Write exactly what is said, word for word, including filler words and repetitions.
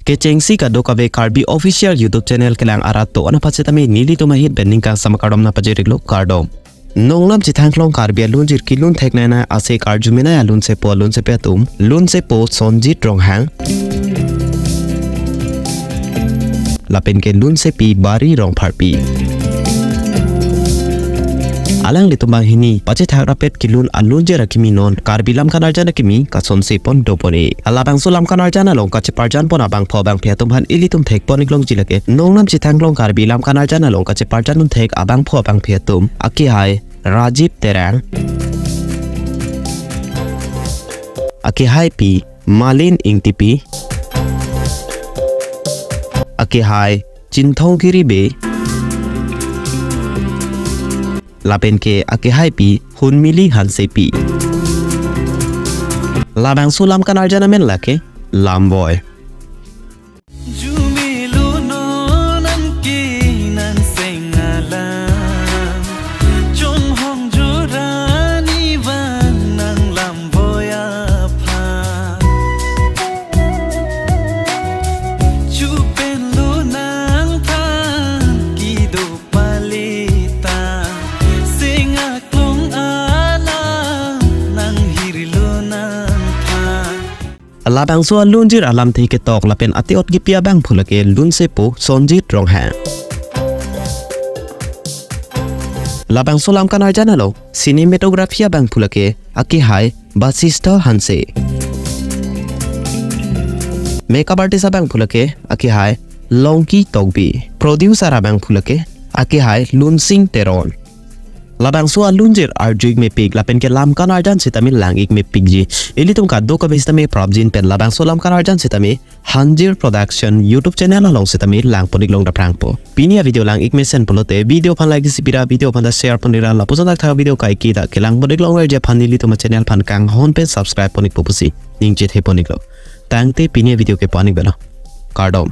Kechengsi kadokave Karbi Official YouTube Channel kelang arat do-an aphan sitame nelitum ahit pen ningkan sama kardom nangpajir-iklo, kardom. Nongnam chethangklong Karbi alunjir kelun theknei nai ase karjume nai alunsepo alunsepi atum, lunsepo Sonjit Ronghang lapen ke lunsepi Bari Rongpharpi. Alanglitum banghini pachethak rapet kelun alunjir akimi non Karbi lamkan arjan akimi kasonse pon dopon-e. Labangso lamkan arjan along kacheparjan pon abangpho abangphi atum aphan ilitum thekpon-iklongji lake nongnam chethangklong Karbi lamkan arjan along kacheparjan dun thek abangpho abangphi atum, akehai Rajib Terang, akehaipi Malin Ingtipi, akehai Chinthongkiri Bey, lapen ke akehaipi Hunmili Hansepi. Labangso lamkan arjan amen lake Lamboi. Jumelo non nangke nangseng alam, chonghong jorani van nang Lamboi aphan. Chupenlo nangthan kedo palita, seng aklong alam nanghirlo nangthan. Labangso alunjir alamthe ketok lapen ate-ot kipi abangphu lake lunsepo Sonjit Ronghang. Labangso lamkan arjan along cinematography abangphu lake akehai Basistha Hanse, makeup artist abangphu lake akehai Longki Tokbi, producer abangphu lake akehai Lunsing Teron. Labangso alunjir arju-ik mepik lapen ke lamkan arjan sitame lang-ik mepikji. Ilitum kadokave sitame prapjin pen labangso lamkan arjan sitame Hanjir Production YouTube channel along sitame langpon-iklong daprangpo. Pini avideo lang-ik mesen pulote video aphan like isi pira, video aphan ta share pon-ira, lapuson thakthak video kaike ta kelangpon-iklongverji aphan nelitum achannel aphan kanghon pen subscribe pon-ikpo pusi ningje thepon-iklo. Tangte pini avideo ke pu-an-ik belo. Kardom.